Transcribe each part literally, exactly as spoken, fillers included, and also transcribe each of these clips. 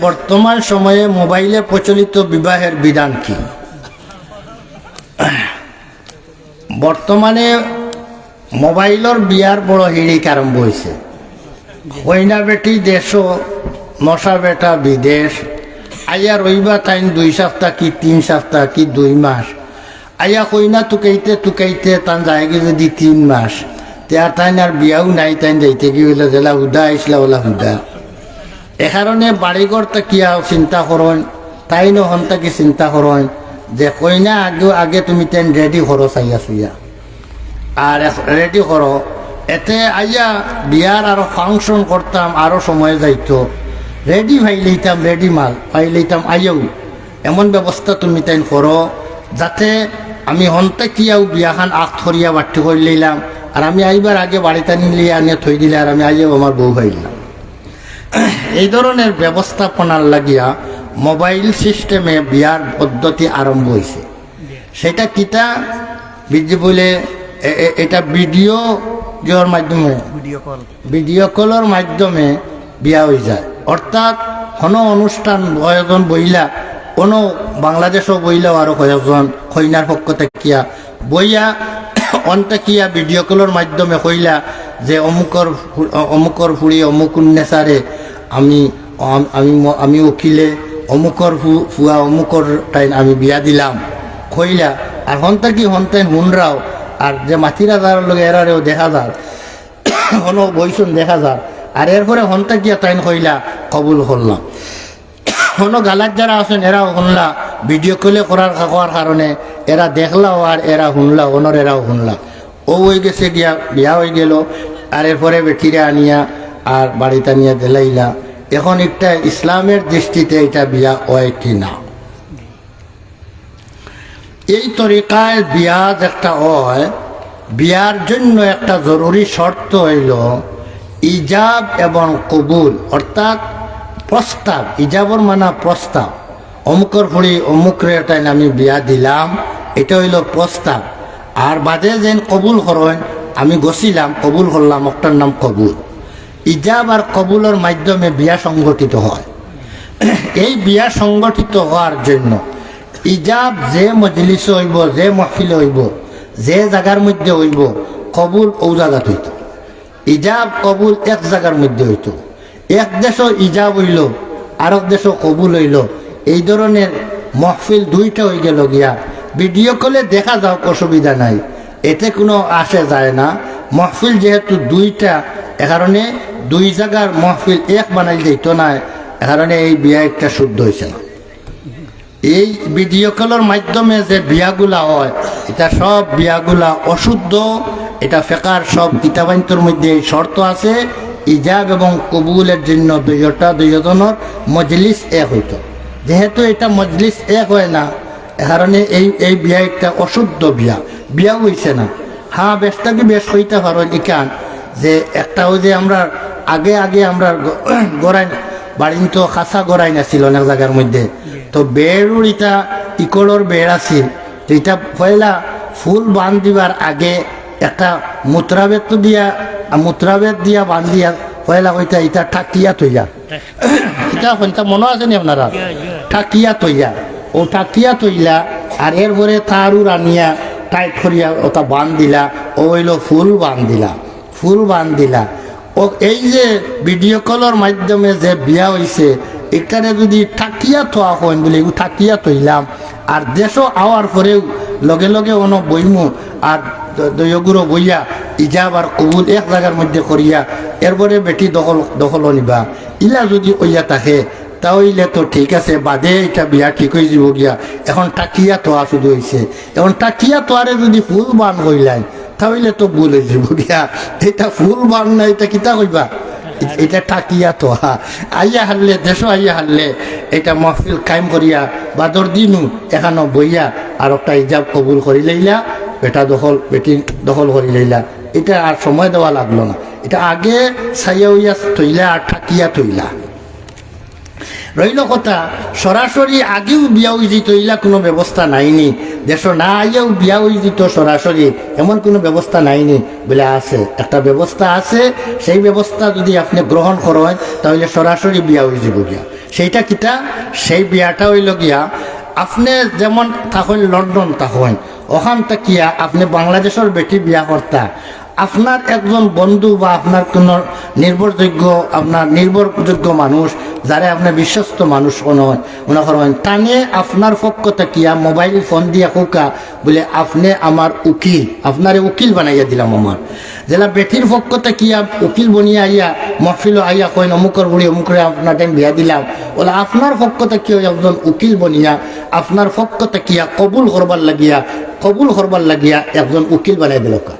বর্তমান সময়ে মোবাইলে প্রচলিত বিবাহের বিধান কি? বর্তমানে মোবাইলর বিয়ার বড় হিড়িক আরম্ভ অইছে। কইনা বেটি দেশো, নশা বেটা বিদেশ। আইয়া রইবা তাইন দুই সপ্তাহ কি তিন সপ্তাহ কি দুই মাস। আইয়া কইনা তুকাইতে তুকাইতে তান যায়গি যদি তিন মাস, তে আর তাইন আর বিয়াও নাই, তাইন যাইতে গি অইলা যেলা হুদা আইছলা ওলা হুদা। এ কারণে বাড়িঘর থাকিয়া চিন্তা করইন, তাইনও হন থাকি চিন্তা করইন যে কইনা আগে আগে তুমি তাইন রেডি করো চাইয়া চুইয়া। আর রেডি করো, এতে আইয়া বিয়ার আরো ফাংশন করতাম, আরো সময় যাইতো। রেডি পাইলিতাম, রেডি মাল পাইলিতাম, আইয়াও এমন ব্যবস্থা তুমি তাইন করো যাতে আমি হন থাকিয়াও বিয়াখান আক্ত করিয়া বাট্টি করিলাইলাম, আর আমি আইবার আগে বাড়িত আনি লিয়া আনিয়া থই দিলে, আর আমি আইয়াও আমার বউ পাইলাম। এই ধরনের ব্যবস্থাপনার লাগিয়া মোবাইল সিস্টেমে বিয়ার পদ্ধতি আরম্ভ অইছে। সেটা কিতা? বিজি বলে এ-, এ-, এটা ভিডিও ইয়র মাধ্যমে, ভিডিও কল। ভিডিও কলর মাধ্যমে বিয়া অই যায়। অর্থাৎ হনো অনুষ্ঠান কয়েকজন বইলা, অনো বাংলাদেশও বইলাও আরো কয়েকজন কইনার পক্ষ থাকিয়া বইয়া অন থাকিয়া ভিডিও কলর মাধ্যমে কইলা যে অমুকর ফু-, অমুকর ফুড়ি অমুক উন্নেসারে আমি, আম-, আমি ম-, আমি উকিলে অমুকর ফু-, ফুয়া অমুকর তাইন আমি বিয়া দিলাম কইলা। আর হন থাকি হন তাইন হুনরাও, আর যে মাতিরা যার লগে এরারেও দেখা যার, হনো বইছইন দেখা যার। আর এরপরে হন থাকিয়া তাইন কইলা কবুল করলাম। হনো গালাত যারা আছইন এরাও হুনলা, ভিডিও কলে করার, কওয়ার কারণে এরা দেখলাও আর এরা হুনলা, হনর এরাও হুনলা। ও অই গেছে গিয়া বিয়া অই গেল, আর এরপরে বেটিরে আনিয়া আর বাড়িত আনিয়া দিলাইলা। এখন একটা ইসলামের দৃষ্টিতে এটা বিয়া অয় কি না? এই তরিকায় বিয়া যেটা অয়, বিয়ার জন্য একটা জরুরি শর্ত অইলো ইজাব এবং কবুল, অর্থাৎ প্রস্তাব। ইজাবর মানা প্রস্তাব, অমুকর ফুড়ি অমুকরে তাইন আমি বিয়া দিলাম, এটা অইলো প্রস্তাব। আর বাদে যেইন কবুল করইন, আমি গছিলাম, কবুল করলাম, অটার নাম কবুল। ইজাব আর কবুলর মাধ্যমে বিয়া সংগঠিত হয়। এই বিয়া সংগঠিত হওয়ার জন্য ইজাব যে মজলিসে অইবো, যে মহফিলে অইবো, যে জাগার মধ্যে অইবো, কবুল অউ জাগাত অইতো। ইজাব কবুল এক জাগার মধ্যে অইতো। এক দেশো ইজাব অইলো, আরক দেশো কবুল অইলো। এই ধরনের মহফিল দুইটা অই গেল গিয়া। ভিডিও কলে দেখা যাউক, অসুবিধা নাই, এতে কোনো আসে যায় না। মহফিল যেহেতু দুইটা, এ কারণে দুই জাগার মহফিল এক বানাইল যাইতো নায়, এ কারণে এই বিয়া একটা শুদ্ধ অইছে না। এই ভিডিও কলর মাধ্যমে যে বিয়াগুলা অয়, এটা সব বিয়াগুলা অশুদ্ধ। এটা ফেকার সব কিতাবাইন্তর মধ্যে এই শর্ত আছে, ইজাব এবং কবুলের জন্য দুইটা, দুইজনর মজলিস এক অইতো। যেহেতু এটা মজলিস এক অয় না, এ কারণে এই, এই বিয়া একটা অশুদ্ধ বিয়া, বিয়া অইছে না। হ্যাঁ, বেশ থাকি বেশ কইতা পারইন ইখান যে একটা অউ যে আমরা আগে, আগে আমরা গ-, গড়াইন, বাড়িন তো খাসা গড়াইন আছিল অনেক জাগার মধ্যে, তো বেড় উড়িতা ইকড়র বেড় আছিল, তো ইটা পয়লা ফুল বান দিবার আগে একটা মুত্রাবেত দিয়া, মুত্রাবেত দিয়া বান দিয়া পয়লা কইতা ইটা ঠাকিয়া থইয়া। ইটা কইতা মনো আছে নি আপনারা? ঠাকিয়া থইয়া। ও ঠাকিয়া থইলা, আর এরপরে তারুর আনিয়া টাইট করিয়া ওটা বান দিলা, ও অইলো ফুল বান দিলা। ফুল বান দিলা। ও এই যে ভিডিও কলর মাধ্যমে যে বিয়া অইছে, ইখানে যদি ঠাকিয়া থওয়া অইন বুলে, ইগু ঠাকিয়া থইলাম, আর দেশো আওয়ার পরেউ লগে লগে অনো বইমু, আর দ-, দয়গুরো বইয়া ইজাব আর কবুল এক জাগার মধ্যে করিয়া, এরপরে বেটি দখল, দখল নিবা, ইলা যদি অইয়া থাকে, তা অইলে তো ঠিক আছে, বাদে ইটা বিয়া ঠিক অই যিবো গিয়া। এখন ঠাকিয়া থওয়া শুরু অইছে, এখন ঠাকিয়া থওয়ারে যদি ফুল বান কইলাইন, তা অইলে তো ভুল অই যিবো গিয়া। ইটা ফুল বান না, ইটা কিতা কইবা? ইটা ঠাকিয়া থওয়া। আইয়া হারলে, দেশো আইয়া হারলে, ইটা মহফিল কায়েম করিয়া, বাদর দিনউ এখানো বইয়া, আর একটা ইজাব কবুল করি লইলা, বেটা দখল, বেটি দখল করি লইলা। ইটা আর সময় দেওয়া লাগলো না। ইটা আগে চাইয়া অইয়া থইলা আর ঠাকিয়া থইলা। রইল কথা, সরাসরি আগেউ বিয়া অই যিতো, ইলা কুনু ব্যবস্থা নাইনি। দেশো না আইয়াউ বিয়া অই যিতো সরাসরি, এমন কুনু ব্যবস্থা নাইনি। বুলে আছে, একটা ব্যবস্থা আছে, সেই ব্যবস্থা যদি আপনে গ্রহণ করইন, তা অইলে সরাসরি বিয়া অই যিবো গিয়া। সেইটা কিতা? সেই বিয়াটা অইলো গিয়া, আপনে যেমন থাকইন, লন্ডন থাকইন, অখান থাকিয়া আপনে বাংলাদেশর বেটি বিয়া করতা, আপনার একজন বন্ধু বা আপনার কোনো নির্ভরযোগ্য, আপনার নির্ভরযোগ্য মানুষ, যারে আপনে বিশ্বস্ত মানুষ মনে করইন, তানে আপনার পক্ষ থাকিয়া মোবাইল ফোন দিয়া কউক্কা, বুলে, "আপনে আমার উকিল, আপনারে উকিল বানাইয়া দিলাম আমার।" যেলা বেটির পক্ষ থাকিয়া উকিল বনিয়া আইয়া, মহফিলো আইয়া কইন, "অমুকর ফুড়ি অমুকরে আপনার টাইম বিয়া দিলাম।" ওলা আপনার পক্ষ থাকিয়া একজন উকিল বনিয়া, আপনার পক্ষ থাকিয়া কবুল করবার লাগিয়া, কবুল করবার লাগিয়া একজন উকিল বানাই দিলকা।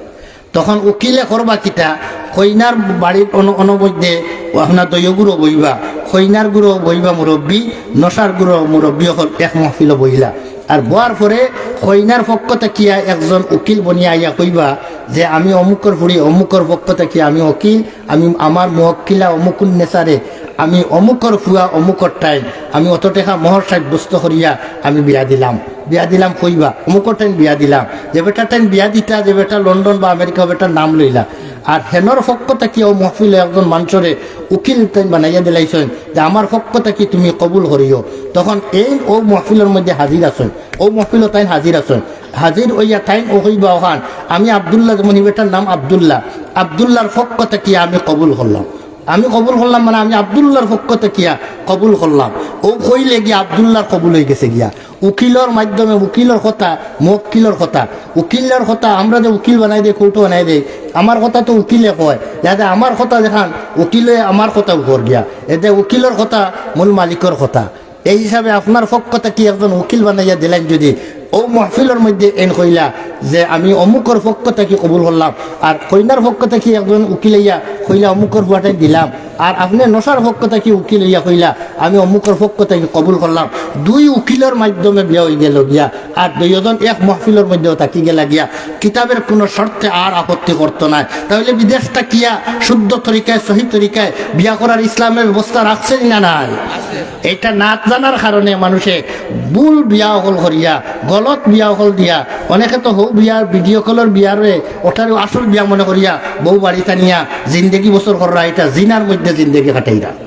তখন উকিলে করবা কিতা? কইনার বাড়ির অন-, অনমধ্যে আপনার দৈয়গুরু বইবা, কইনার গুরু বইবা মুরব্বী, নশার গুরু মুরব্বী অকল এক মহফিলো বইলা। আর বওয়ার পরে কইনার পক্ষ থাকিয়া একজন উকিল বনিয়া আইয়া কইবা যে, "আমি অমুকর ফুড়ি অমুকর পক্ষ থাকিয়া আমি উকিল, আমি আমার মুওয়াক্কিলা অমুকুন নেসারে আমি অমুকর ফুয়া অমুকর টাইম আমি অত টেকা মোহর সাব্যস্ত করিয়া আমি বিয়া দিলাম।" বিয়া দিলাম কইবা, অমুকর টাইম বিয়া দিলাম। যে বেটার টাইম বিয়া দিতা, যে বেটা লন্ডন বা আমেরিকা, বেটার নাম লইলা। আর হেনর পক্ষ থাকিয়া অউ মহফিলো একজন মানষরে উকিল তাইন বানাইয়া দিলাইছইন যে, "আমার পক্ষ থাকি তুমি কবুল করিও।" তখন এইন অউ মহফিলর মধ্যে হাজির আছইন, অউ মহফিলো তাইন হাজির আছইন। হাজির অইয়া তাইন অউ কইবা অখান, "আমি আব্দুল্লাহ", যেমন ই বেটার নাম আব্দুল্লাহ, "আব্দুল্লাহর পক্ষ থাকিয়া আমি কবুল করলাম।" আমি কবুল করলাম মানে আমি আব্দুল্লাহর পক্ষ থাকিয়া কবুল করলাম। অউ কইলে গিয়া আব্দুল্লাহর কবুল অইগেছে গিয়া। উকিলর মাধ্যমে উকিলর কথা, মুওয়াক্কিলর কথা, উকিলর কথা আমরা যে উকিল বানাই দেই, কোর্টো বানাই দেই, আমার কথা তো উকিলে কয়, যাতে আমার কথা যেখান উকিলে আমার কথা উপর গিয়া, এতে উকিলর কথা মূল মালিকর কথা। এই হিসাবে আপনার পক্ষ থাকি একজন উকিল বানাইয়া দিলাইন যদি, অউ মহফিলর মধ্যে এইন কইলা যে, "আমি অমুকর পক্ষ থাকি কবুল করলাম", আর কইনার পক্ষ থাকি একজন উকিল আইয়া কইলা, "অমুকর ফুয়াটাই দিলাম", আর আপনে নশার পক্ষ থাকি উকিল আইয়া কইলা, "আমি অমুকর পক্ষ থাকি কবুল করলাম", দুই উকিলর মাধ্যমে বিয়া অইগেলো গিয়া, আর দুইজন এক মহফিলর মধ্যেও থাকি গেলা গিয়া, কিতাবের কোনো শর্তে আর আপত্তি করতো নায়। তাইলে বিদেশ থাকিয়া শুদ্ধ তরিকায়, সহি তরিকায় বিয়া করার ইসলামে ব্যবস্থা রাখছে নি না নাই? এইটা না জানার কারণে মানষে ভুল বিয়া অকল করিয়া, গলত বিয়া অকল দিয়া, অনেকে তো হউ বিয়ার, ভিডিও কলর বিয়ারে ওটারে আসল বিয়া মনে করিয়া বউ বাড়িত আনিয়া জিন্দেগি বসর কররা, এটা জিনার মধ্যে জিন্দেগি কাটাইরা।